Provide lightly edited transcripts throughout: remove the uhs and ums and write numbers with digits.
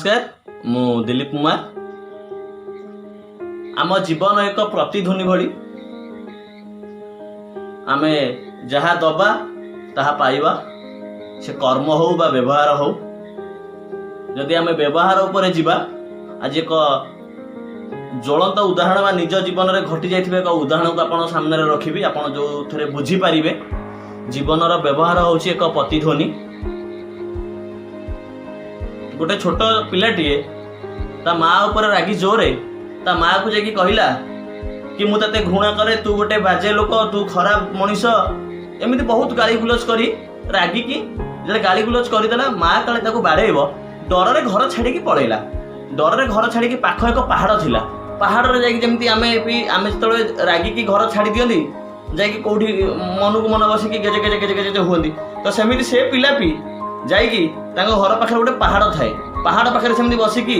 ନମସ୍କାର, ମୁଁ ଦିଲ୍ଲୀପ କୁମାର। ଆମ ଜୀବନ ଏକ ପ୍ରତିଧ୍ୱନି ଭଳି। ଆମେ ଯାହା ଦବା, ତାହା ପାଇବା। ସେ କର୍ମ ହଉ ବା ବ୍ୟବହାର ହଉ। ଯଦି ଆମେ ବ୍ୟବହାର ଉପରେ ଯିବା, ଆଜି ଏକ ଜ୍ୱଳନ୍ତ ଉଦାହରଣ ବା ନିଜ ଜୀବନରେ ଘଟି ଯାଇଥିବା ଏକ ଉଦାହରଣକୁ ଆପଣ ସାମ୍ନାରେ ରଖିବି, ଆପଣ ଯେଉଁଥିରେ ବୁଝିପାରିବେ ଜୀବନର ବ୍ୟବହାର ହେଉଛି ଏକ ପ୍ରତିଧ୍ୱନି। ଗୋଟେ ଛୋଟ ପିଲାଟିଏ ତା ମା ଉପରେ ରାଗି ଜୋରେ ତା ମାଆକୁ ଯାଇକି କହିଲା କି ମୁଁ ତତେ ଘୃଣା କରେ, ତୁ ଗୋଟେ ବାଜେ ଲୋକ, ତୁ ଖରାପ ମଣିଷ। ଏମିତି ବହୁତ ଗାଳି ଗୁଲଜ କରି ରାଗିକି ଯେତେବେଳେ ଗାଳି ଗୁଲଜ କରିଦେଲା, ମା କାଳେ ତାକୁ ବାଡ଼େଇବ ଡରରେ ଘର ଛାଡ଼ିକି ପଳେଇଲା। ଡରରେ ଘର ଛାଡ଼ିକି ପାଖ ଏକ ପାହାଡ଼ ଥିଲା, ପାହାଡ଼ରେ ଯାଇକି, ଯେମିତି ଆମେ ବି ଆମେ ଯେତେବେଳେ ରାଗିକି ଘର ଛାଡ଼ି ଦିଅନ୍ତି, ଯାଇକି କୋଉଠି ମନକୁ ମନ ବସିକି ଗେଜେ ଗେଜେ ଗେଜେ ଗେଜେ ହୁଅନ୍ତି, ତ ସେମିତି ସେ ପିଲା ବି ଯାଇକି ତାଙ୍କ ଘର ପାଖରେ ଗୋଟେ ପାହାଡ଼ ଥାଏ, ପାହାଡ଼ ପାଖରେ ସେମିତି ବସିକି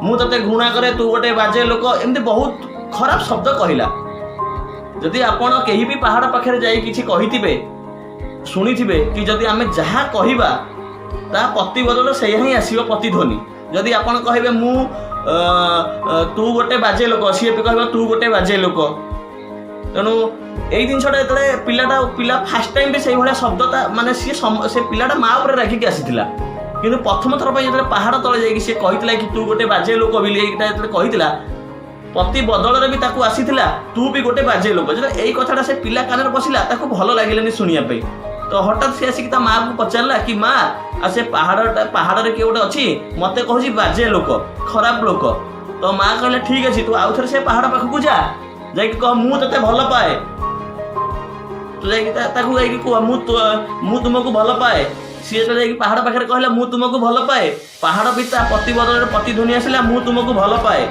ମୁଁ ତତେ ଘୃଣା କରେ, ତୁ ଗୋଟେ ବାଜେ ଲୋକ, ଏମିତି ବହୁତ ଖରାପ ଶବ୍ଦ କହିଲା। ଯଦି ଆପଣ କେହି ବି ପାହାଡ଼ ପାଖରେ ଯାଇ କିଛି କହିଥିବେ, ଶୁଣିଥିବେ କି ଯଦି ଆମେ ଯାହା କହିବା, ତା ପ୍ରତିବଦଳ ସେଇଆ ହିଁ ଆସିବ, ପ୍ରତିଧ୍ୱନି। ଯଦି ଆପଣ କହିବେ ମୁଁ ଅ, ଅ, ତୁ ଗୋଟେ ବାଜେ ଲୋକ, ସିଏ ବି କହିବ ତୁ ଗୋଟେ ବାଜେ ଲୋକ। ତେଣୁ ଏଇ ଜିନିଷଟା ଯେତେବେଳେ ପିଲା ଫାର୍ଷ୍ଟ ଟାଇମ୍ ବି ସେଇଭଳିଆ ଶବ୍ଦ ତା ମାନେ ସିଏ ସେ ପିଲାଟା ମା ଉପରେ ରାଗିକି ଆସିଥିଲା, କିନ୍ତୁ ପ୍ରଥମ ଥର ପାଇଁ ଯେତେବେଳେ ପାହାଡ଼ ତଳେ ଯାଇକି ସିଏ କହିଥିଲା କି ତୁ ଗୋଟେ ବାଜେ ଲୋକ ବୋଲି, ଏଇଟା ଯେତେବେଳେ କହିଥିଲା, ପ୍ରତି ବଦଳରେ ବି ତାକୁ ଆସିଥିଲା ତୁ ବି ଗୋଟେ ବାଜେ ଲୋକ। ଯେତେବେଳେ ଏଇ କଥାଟା ସେ ପିଲା କାନରେ ପଶିଲା, ତାକୁ ଭଲ ଲାଗିଲାନି ଶୁଣିବା ପାଇଁ। ତ ହଠାତ୍ ସେ ଆସିକି ତା ମାଆକୁ ପଚାରିଲା କି ମା, ଆଉ ସେ ପାହାଡ଼ଟା ପାହାଡ଼ରେ କିଏ ଗୋଟେ ଅଛି, ମତେ କହୁଛି ବାଜେ ଲୋକ, ଖରାପ ଲୋକ। ତ ମା କହିଲା, ଠିକ ଅଛି, ତୁ ଆଉ ଥରେ ସେ ପାହାଡ଼ ପାଖକୁ ଯା, ଯାଇକି କହ ମୁଁ ତତେ ଭଲ ପାଏ। ତୁ ଯାଇକି ତାକୁ ଯାଇକି କୁହ ମୁଁ ତୁମକୁ ଭଲ ପାଏ। ସିଏ ଯେତେବେଳେ ଯାଇକି ପାହାଡ଼ ପାଖରେ କହିଲା ମୁଁ ତୁମକୁ ଭଲ ପାଏ, ପାହାଡ଼ ବି ତା ପ୍ରତି ବଦଳରେ ପ୍ରତିଧ୍ୱନି ଆସିଲା ମୁଁ ତୁମକୁ ଭଲ ପାଏ।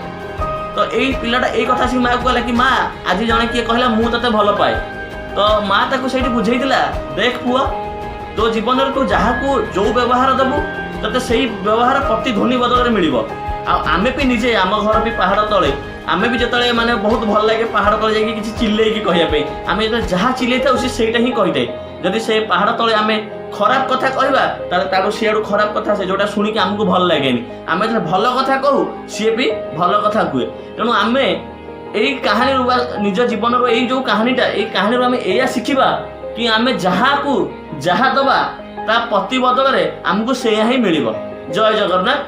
ତ ଏଇ ପିଲାଟା ଏଇ କଥା ଆସିକି ମାଆକୁ କହିଲା କି ମା, ଆଜି ଜଣେ କିଏ କହିଲା ମୁଁ ତତେ ଭଲ ପାଏ। ତ ମା ତାକୁ ସେଇଠି ବୁଝେଇଥିଲା, ଦେଖ ପୁଅ, ତୋ ଜୀବନରେ ତୁ ଯାହାକୁ ଯୋଉ ବ୍ୟବହାର ଦବୁ, ତତେ ସେଇ ବ୍ୟବହାର ପ୍ରତିଧ୍ୱନି ବଦଳରେ ମିଳିବ। ଆଉ ଆମେ ବି ନିଜେ, ଆମ ଘର ବି ପାହାଡ଼ ତଳେ, ଆମେ ବି ଯେତେବେଳେ ମାନେ ବହୁତ ଭଲ ଲାଗେ ପାହାଡ଼ ତଳେ ଯାଇକି କିଛି ଚିଲେଇକି କହିବା ପାଇଁ। ଆମେ ଯେତେବେଳେ ଯାହା ଚିଲେଇଥାଉ, ସେ ସେଇଟା ହିଁ କହିଥାଏ। ଯଦି ସେ ପାହାଡ଼ ତଳେ ଆମେ ଖରାପ କଥା କହିବା, ତାହେଲେ ତାଠୁ ସିଆଡ଼ୁ ଖରାପ କଥା ସେ ଯୋଉଟା ଶୁଣିକି ଆମକୁ ଭଲ ଲାଗେନି। ଆମେ ଯେତେବେଳେ ଭଲ କଥା କହୁ, ସିଏ ବି ଭଲ କଥା କୁହେ। ତେଣୁ ଆମେ ଏଇ କାହାଣୀରୁ ବା ନିଜ ଜୀବନର ଏଇ ଯୋଉ କାହାଣୀଟା, ଏଇ କାହାଣୀରୁ ଆମେ ଏଇଆ ଶିଖିବା କି ଆମେ ଯାହାକୁ ଯାହା ଦବା, ତା ପ୍ରତି ବଦଳରେ ଆମକୁ ସେଇଆ ହିଁ ମିଳିବ। ଜୟ ଜଗନ୍ନାଥ।